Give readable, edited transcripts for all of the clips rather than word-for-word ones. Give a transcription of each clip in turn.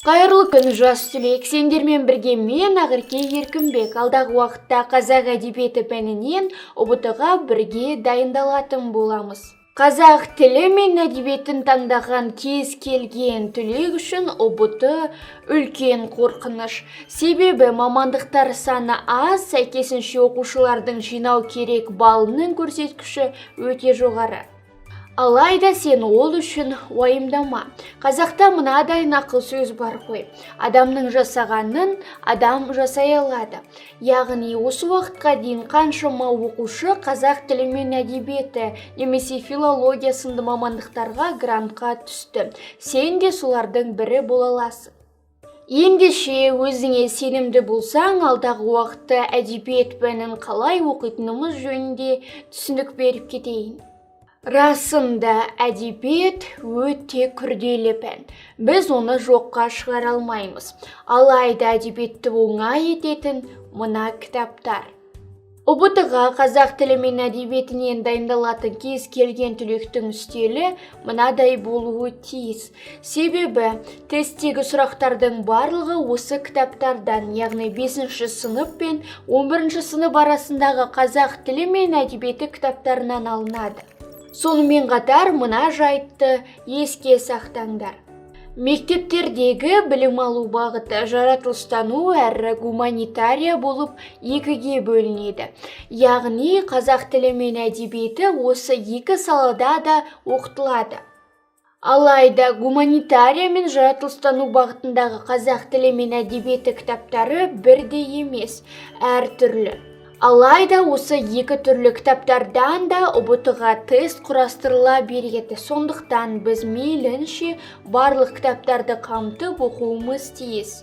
Қайырлы күн, жас түлек! Сендермен бірге мен, Ақерке Еркінбек. Алдағы уақытта қазақ әдебиеті пәнінен ҰБТ-ға бірге дайындалатын боламыз. Қазақ тілі мен әдебиетін таңдаған кез келген түлек үшін ҰБТ үлкен қорқыныш. Себебі мамандықтар саны аз, сәйкесінше оқушылардың жинау керек балының көрсеткіші өте жоғары. Алайда сен ол үшін уайымдама. Қазақта мынадай нақыл сөз бар ғой: «Адамның жасағанын адам жасай алады». Яғни осы уақытқа дейін қаншама оқушы қазақ тілі мен әдебиеті немесе филология сынды мамандықтарға грантқа түсті. Сен де солардың бірі бола аласың. Ендеше өзіңе сенімді болсаң, алдағы уақытта әдебиет пәнін қалай оқитынымыз жөнінде түсінік беріп кетейін. Расында, әдебиет өте күрделі пән. Біз оны жоққа шығара алмаймыз. Алайда әдебиетті оңай ететін мына кітаптар. ҰБТ-ға қазақ тілі мен әдебиетінен дайындалатын кез келген түлектің үстелі мынадай болуы тиіс. Себебі тесттегі сұрақтардың барлығы осы кітаптардан, яғни 5 сынып пен 11 сынып арасындағы қазақ тілі мен әдебиеті кітаптарынан алынады. Сонымен қатар мына жайтты еске сақтаңдар. Мектептердегі білім алу бағыты жаратылыстану әрі гуманитария болып екіге бөлінеді. Яғни қазақ тілі мен әдебиеті осы екі салада да оқытылады. Алайда гуманитария мен жаратылыстану бағытындағы қазақ тілі мен әдебиеті кітаптары бірдей емес, әртүрлі. Алайда осы екі түрлі кітаптардан да ҰБТ-ға тест құрастырыла береді. Сондықтан біз мейлінше барлық кітаптарды қамтып оқуымыз тиіс.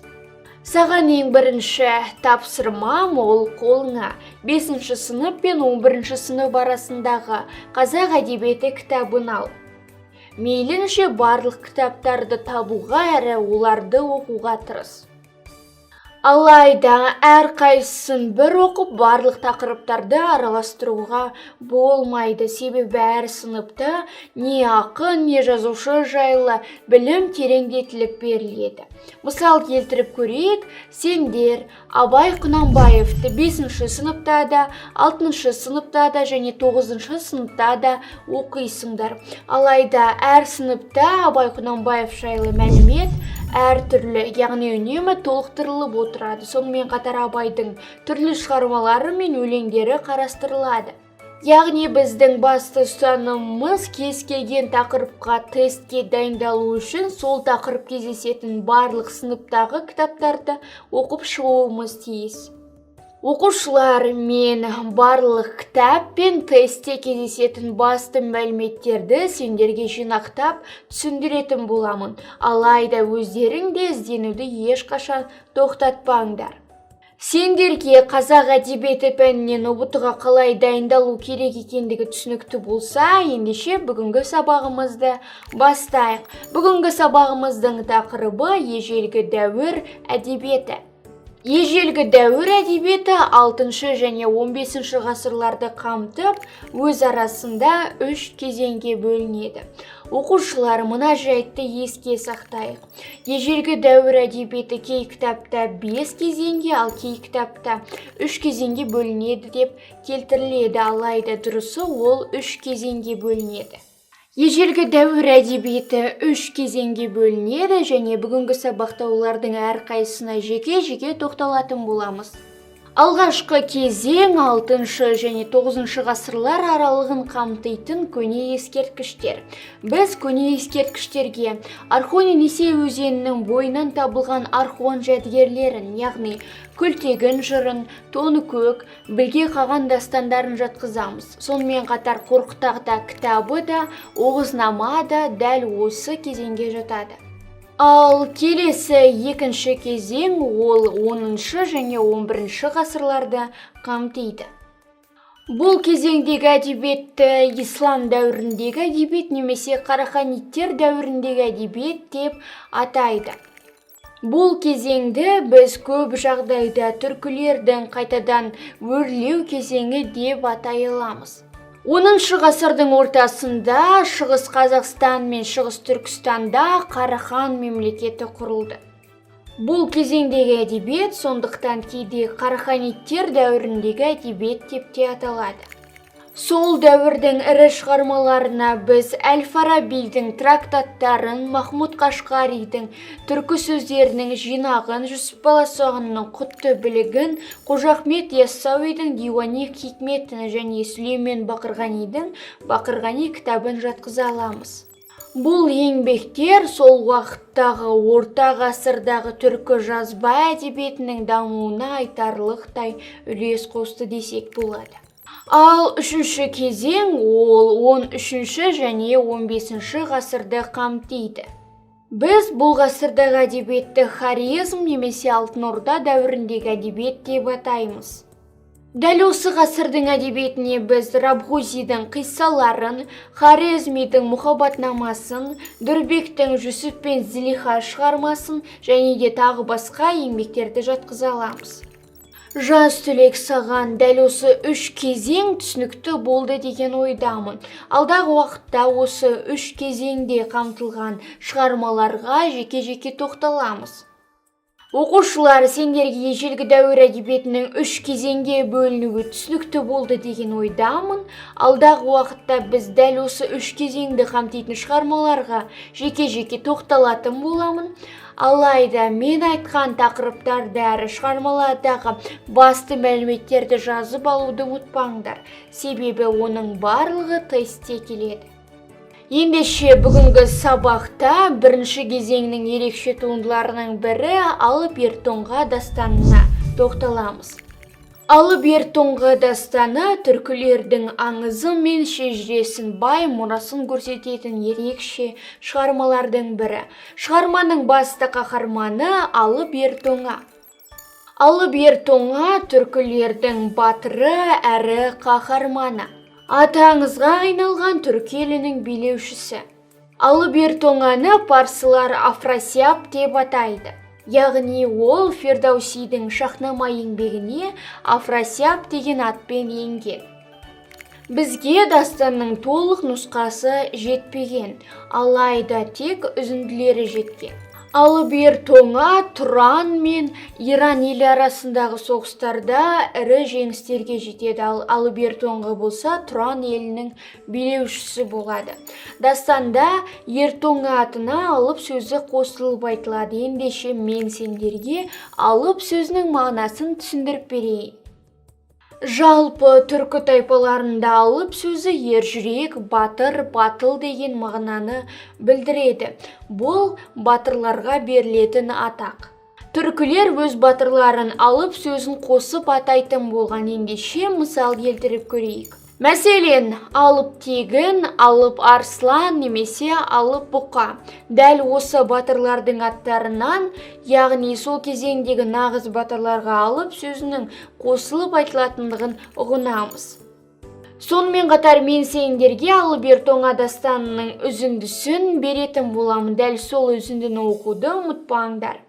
Саған ең бірінші тапсырмам: ол қолыңа 5 сынып пен 11 сынып арасындағы қазақ әдебиеті кітабын ал. Мейлінше барлық кітаптарды табуға әрі оларды оқуға тырыс. Алайда әрқайсысын бір оқып, барлық тақырыптарды араластыруға болмайды. Себебі әр сыныпта не ақын, не жазушы жайлы білім тереңдетіліп беріледі. Мысал келтіріп көрейік: сендер Абай Құнанбаевты 5 сыныпта да, 6 сыныпта да және 9 сыныпта да оқисыңдар. Алайда әр сыныпта Абай Құнанбаев жайлы мәлімет әртүрлі, яғни үнемі толықтырылып отырады. Сонымен қатар Абайдың түрлі шығармалары мен өлеңдері қарастырылады. Яғни біздің басты ұстанымымыз: кез келген тақырыпқа тестке дайындалу үшін сол тақырып кездесетін барлық сыныптағы кітаптарды оқып шығуымыз тиіс. Оқушылар, мен барлық кітап пен тестте кездесетін басты мәліметтерді сендерге жинақтап түсіндіретін боламын. Алайда өздерің де ізденуді ешқашан тоқтатпаңдар. Сендерге қазақ әдебиеті пәнінен ҰБТ-ға қалай дайындалу керек екендігі түсінікті болса, ендеше бүгінгі сабағымызды бастайық. Бүгінгі сабағымыздың тақырыбы: ежелгі дәуір әдебиеті. Ежелгі дәуір әдебиеті 6 және 15 ғасырларды қамтып, өз арасында үш кезеңге бөлінеді. Оқушылар, мына жайтты еске сақтайық: ежелгі дәуір әдебиеті кей кітапта 5 кезеңге, ал кей кітапта үш кезеңге бөлінеді деп келтіріледі. Алайда дұрысы, ол үш кезеңге бөлінеді. Ежелгі дәуір әдебиеті үш кезеңге бөлінеді және бүгінгі сабақта олардың әрқайсысына жеке-жеке тоқталатын боламыз. Алғашқы кезең – 6 және 9 ғасырлар аралығын қамтитын көне ескерткіштер. Біз көне ескерткіштерге Орхон Енисей өзенінің бойынан табылған Орхон жәдігерлерін, яғни Күлтегін жырын, Тоныкөк, Білге қаған дастандарын жатқызамыз. Сонымен қатар Қорқыт ата кітабы да, Оғызнама да дәл осы кезеңге жатады. Ал келесі екінші кезең, ол 10 және 11 ғасырларды қамтиды. Бұл кезеңдегі әдебиетті ислам дәуіріндегі әдебиет немесе Қараханидтер дәуіріндегі әдебиет деп атайды. Бұл кезеңді біз көп жағдайда түркілердің қайтадан өрлеу кезеңі деп атай аламыз. 10 ғасырдың ортасында Шығыс Қазақстан мен Шығыс Түркістанда Қарахан мемлекеті құрылды. Бұл кезеңдегі әдебиет сондықтан кейде Қараханидтер дәуіріндегі әдебиет деп те аталады. Сол дәуірдің ірі шығармаларына біз Әл-Фарабидің трактаттарын, Махмұд Қашқаридің түркі сөздерінің жинағын, Жүсіп Баласағұнның Құтты білігін, Қожа Ахмет Яссауидің Диуани хикметін және Сүлеймен Бақырғанидің Бақырғани кітабын жатқыза аламыз. Бұл еңбектер сол уақыттағы орта ғасырдағы түркі жазба әдебиетінің дамуына айтарлықтай үлес қосты десек болады. Ал үшінші кезең ол 13 және 15 ғасырды қамтиды. Біз бұл ғасырдағы әдебиетті Хорезм немесе Алтын Орда дәуіріндегі әдебиет деп атаймыз. Дәл осы ғасырдың әдебиетіне біз Рабғузидің қиссаларын, Хорезмидің Мұхаббатнамасын, Дүрбектің Жүсіп пен Зілиха шығармасын және де тағы басқа еңбектерді жатқыза аламыз. Жас түлек, саған дәл осы үш кезең түсінікті болды деген ойдамын. Алдағы уақытта осы үш кезеңде қамтылған шығармаларға жеке-жеке тоқталамыз. Оқушылар, сендерге ежелгі дәуір әдебиетінің үш кезеңге бөлінуі түсінікті болды деген ойдамын. Алдағы уақытта біз дәл осы үш кезеңді қамтитын шығармаларға жеке-жеке тоқталатын боламын. Алайда мен айтқан тақырыптарды әрі шығармалардағы басты мәліметтерді жазып алуды ұмытпаңдар, себебі оның барлығы тестте келеді. Ендеше, бүгінгі сабақта бірінші кезеңнің ерекше туындыларының бірі Алып Ер Тоңға дастанына тоқталамыз. Алып Ер Тоңға дастаны түркілердің аңызы мен шежіресін, бай мұрасын көрсететін ерекше шығармалардың бірі. Шығарманың басты қаһарманы Алып Ер Тоңа. Алып Ер Тоңа түркілердің батыры әрі қаһарманы. Аты аңызға айналған түркі елінің билеушісі. Алып Ер Тоңаны парсылар Афрасиаб деп атайды. Яғни ол Фердаусидің Шахнама еңбегіне Афрасиаб деген атпен енген. Бізге дастанның толық нұсқасы жетпеген, алайда тек үзінділері жеткен. Алып Ер Тоңа Тұран мен Иран елі арасындағы соғыстарда ірі жеңістерге жетеді, ал Алып Ер Тоңға болса Тұран елінің билеушісі болады. Дастанда Ер Тоңа атына алып сөзі қосылып айтылады. Ендеше мен сендерге алып сөзінің мағынасын түсіндіріп берейін. Жалпы түркі тайпаларында алып сөзі ержүрек, батыр, батыл деген мағынаны білдіреді. Бұл батырларға берілетін атақ. Түркілер өз батырларын алып сөзін қосып атайтын болған. Ендеше мысал келтіріп көрейік. Мәселен, Алып Тегін, Алып Арслан немесе Алып Бұқа. Дәл осы батырлардың аттарынан, яғни сол кезеңдегі нағыз батырларға алып сөзінің қосылып айтылатындығын ұғынамыз. Сонымен қатар мен сендерге Алып Ер Тоңа дастанының үзіндісін беретін боламын. Дәл сол үзіндіні оқуды ұмытпаңдар.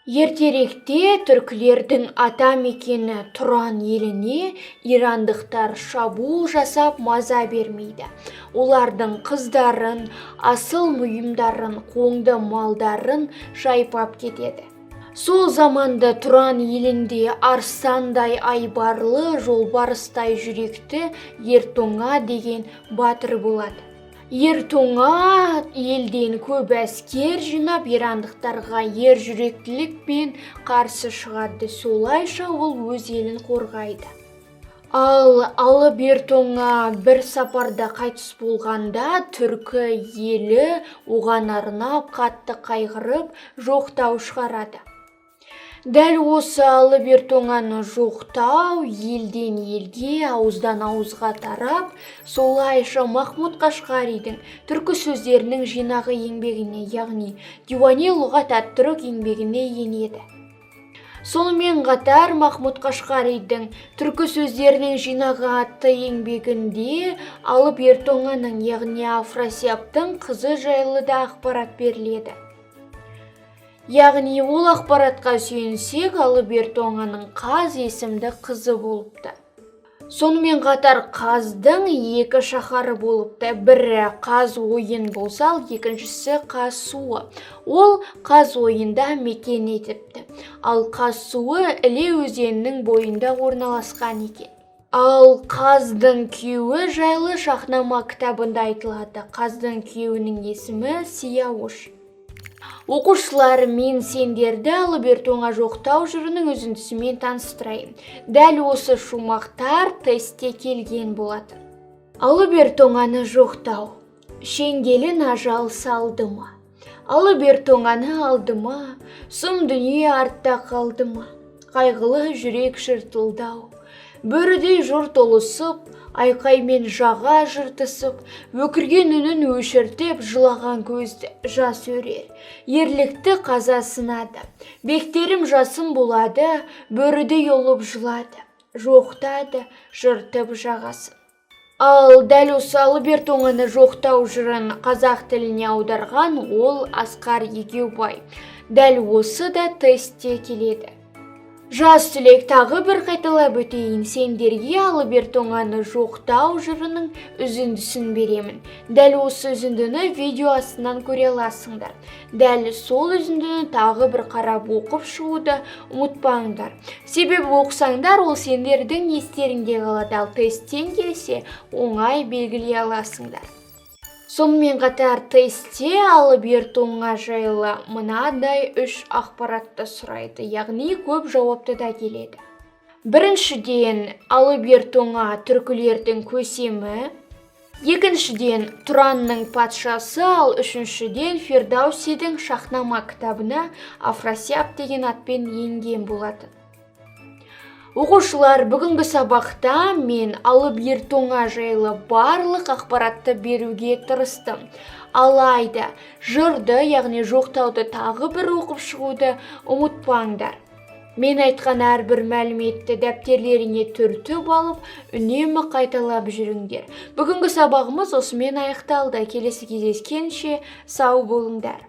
Ертеректе түркілердің ата мекені Тұран еліне ирандықтар шабуыл жасап маза бермейді. Олардың қыздарын, асыл бұйымдарын, қоңды малдарын жайпап кетеді. Сол заманда Тұран елінде арыстандай айбарлы, жолбарыстай жүректі Ер Тоңа деген батыр болады. Ер Тоңа елден көп әскер жинап, ирандықтарға ер жүректілікпен қарсы шығады. Солайша ол өз елін қорғайды. Ал Алып Ер Тоңа бір сапарда қайтыс болғанда, түркі елі оған арнап қатты қайғырып, жоқтау шығарады. Дәл осы Алып Ер Тоңаны жоқтау елден елге, ауыздан ауызға тарап, солайша Махмұд Қашқаридің түркі сөздерінің жинағы еңбегіне, яғни Диуани лұғат ат-түрк еңбегіне енеді. Сонымен қатар Махмұд Қашқаридің түркі сөздерінің жинағы атты еңбегінде Алып Ер Тоңаның, яғни Афрасиабтың қызы жайлы да ақпарат беріледі. Яғни ол ақпаратқа сүйенсек, Алып Ер Тоңаның Қаз есімді қызы болыпты. Сонымен қатар Қаздың екі шаһары болыпты. Бірі Қаз ойын болса, ал екіншісі Қаз суы. Ол Қаз ойында мекен етіпті. Ал Қаз суы Іле өзенінің бойында орналасқан екен. Ал Қаздың күйеуі жайлы Шахнама кітабында айтылады. Қаздың күйеуінің есімі Сияуыш. Оқушылар, мен сендерді Алып Ер Тоңа жоқтау жырының үзіндісімен таныстырайын. Дәл осы шумақтар тестте келген болатын. Алып Ер Тоңаны жоқтау. Шеңгелін ажал салды ма? Алып Ер Тоңаны алды ма? Сұм дүние артта қалды ма? Қайғылы жүрек жыртылды-ау. Бөрідей жұрт ұлысып, айқаймен жаға жыртысып, өкірген үнін өшіртіп, жылаған көзді жас өрер. Ерлікті қаза сынады. Бектерім жасым болады, бөрідей ұлып жылады. Жоқтады, жыртып жағасын. Ал дәл осы Алып Ер Тоңаны жоқтау жырын қазақ тіліне аударған ол Асқар Егеубай. Дәл осы да тестте келеді. Жас түлек, тағы бір қайталап өтейін: сендерге Алып Ер Тоңаны жоқтау жырының үзіндісін беремін. Дәл осы үзіндіні видео астынан көре аласыңдар. Дәл сол үзіндіні тағы бір қарап, оқып шығуды ұмытпаңдар. Себебі оқысаңдар, ол сендердің естеріңде қалады, ал тесттен келсе, оңай белгілей аласыңдар. Сонымен қатар тестте Алып Ер Тоңа жайлы мынадай үш ақпаратты сұрайды, яғни көп жауапты да келеді. Біріншіден, Алып Ер Тоңа түркілердің көсемі, екіншіден, Тұранның патшасы, ал үшіншіден, Фердаусидің Шахнама кітабына Афрасиаб деген атпен енген болатын. Оқушылар, бүгінгі сабақта мен Алып Ер Тоңа жайлы барлық ақпаратты беруге тырыстым. Алайда жырды, яғни жоқтауды тағы бір оқып шығуды ұмытпаңдар. Мен айтқан әрбір мәліметті дәптерлеріңе түртіп алып, үнемі қайталап жүріңдер. Бүгінгі сабағымыз осымен аяқталды. Келесі кездескенше сау болыңдар.